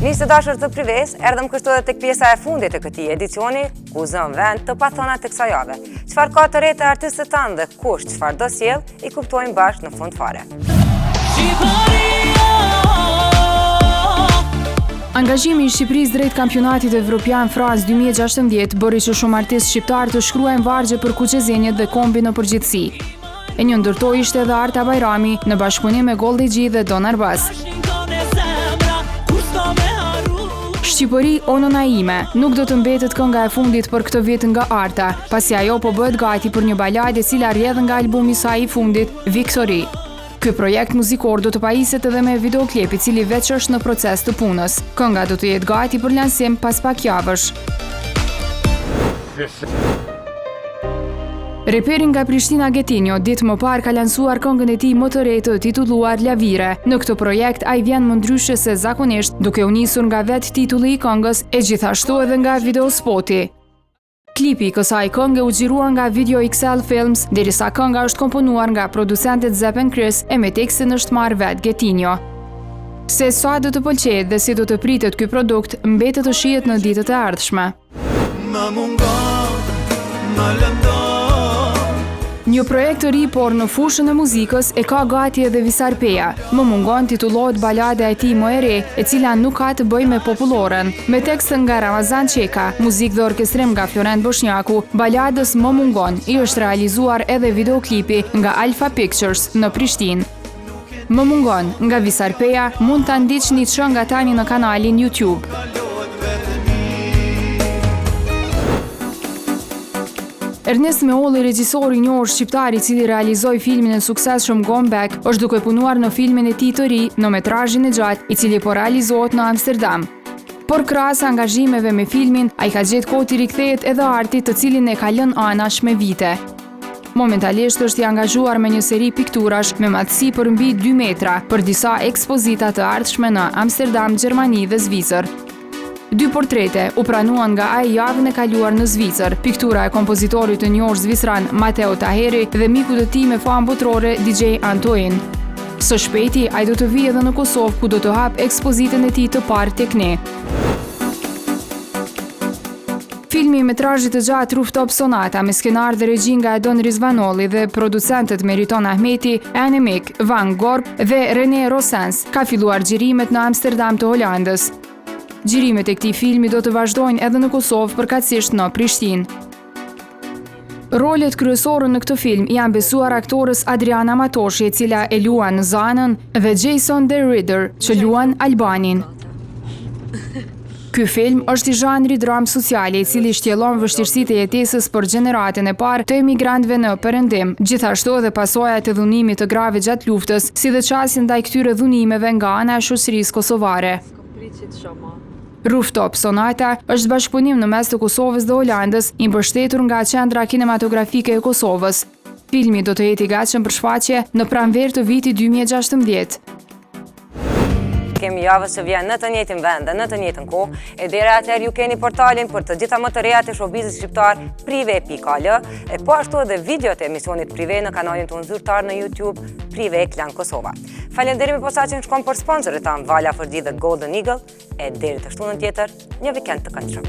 Miq të dashur të Privesë, erdhëm kështu edhe tek pjesa e fundit e këtij edicioni, ku zënë vend të pathënat e kësaj jave. Çfarë ka të re te artistët tanë dhe kush çfarë do sjellë, i kuptojmë bashkë në fund fare. Angazhimi i Shqipërisë drejt kampionatit evropian Francë 2016 bëri që shumë artistë shqiptarë të shkruajnë vargje për kuqezinjët dhe kombin në përgjithësi. E një ndër to ishte edhe Arta Bajrami në bashkëpunim me Goldie G dhe Don Arbas. Shqipëri, o nëna ime, nuk do të mbetet kënga e fundit për këtë vit nga Arta, pasi ajo po bëhet gati për një baladë e cila rrjedh nga albumi i saj i fundit, Victory. Ky projekt muzikor do të pajiset edhe me videoklip i cili veç është në proces të punës. Kënga do të jetë gati për lansim pas pak javësh. Reperi nga Prishtina Getinjo ditë më parë ka lansuar këngën e tij më të re të titulluar Lavire. Në këtë projekt ai vjen më ndryshe se zakonisht, duke u nisur nga vetë titulli i këngës e gjithashtu edhe nga videospoti. Klipi i kësaj kënge u xhirua nga Video XL Films, derisa kënga është komponuar nga producentët Zep and Chris e me tekstin është marrë vetë Getinjo. Se sa do të pëlqehet dhe si do të pritet ky produkt, mbetet të shihet në ditët e ardhshme. Më mungon, më lëndon. Një projekt të ri, por në fushën e muzikës e ka gati edhe Visar Peja. Më mungon titullohet balada e tij më e re, e cila nuk ka të bëjë me populloren. Me tekst nga Ramazan Çeka, muzikë dhe orkestrim nga Florent Boshnjaku, baladës Më mungon i është realizuar edhe videoklipi nga Alpha Pictures në Prishtinë. Më mungon, nga Visar Peja, mund ta ndiqni që nga tani në kanalin YouTube. Ernest Meolli, regjisor i njohur shqiptar i cili realizoi filmin e suksesshëm Gone Back, është duke punuar në filmin e tij të ri, në metrazhin e gjatë, i cili po realizohet në Amsterdam. Por krahas angazhimeve me filmin, ai ka gjetë kohë t'i rikthehet edhe artit të cilin e ka lënë anash me vite. Momentalisht është i angazhuar me një seri pikturash me madhësi për mbi 2 metra për disa ekspozita të ardhshme në Amsterdam, Gjermani dhe Zvicër. Dy portrete u pranuan nga ai javën e kaluar në Zvicër, piktura e kompozitorit të njohur zvicran Mateo Taheri dhe mikut të tij me famë botërore DJ Antoine. Së shpejti, ai do të vijë edhe në Kosovë ku do të hapë ekspozitën e tij të parë tek ne. Filmi i metrazhit të gjatë Rooftop Sonata me skenar dhe regji nga Edon Rizvanolli dhe producentët Meriton Ahmeti, Annemiek van Gorp dhe René Roosens ka filluar xhirimet në Amsterdam të Holandës. Xhirimet e këtij filmi do të vazhdojnë edhe në Kosovë, përkatësisht në Prishtinë. Rolet kryesore në këtë film i janë besuar aktores Adriana Matoshi, e cila e luan Zanën, dhe Jason De Ridder, që luan Albanin. Ky film është i zhanrit dramë sociale, i cili shtjellon vështirësitë e jetesës për gjeneratën e parë të emigrantëve në Perëndim, gjithashtu edhe pasojat e dhunimit të grave gjatë luftës, si dhe qasjen ndaj këtyre dhunimeve nga ana e shoqërisë kosovare. Rooftop Sonata është bashkëpunim në mes të Kosovës dhe Holandës, i mbështetur nga Qendra Kinematografike e Kosovës. Filmi do të jetë i gatshëm për shfaqje në pranverë të vitit 2016. Kemi javës që vjen në të njëjtin vend dhe në të njëjtën kohë, e deri atëherë ju keni portalin për të gjitha më të rejat e showbizit shqiptar prive.al, e po ashtu edhe videot e emisionit Prive në kanalin tonë zyrtar në YouTube Prive Klan Kosova. Falënderimi i posaçëm shkon për sponsorët tanë Vala 4G dhe Golden Eagle, e deri të shtunën tjetër, një vikend të këndshëm.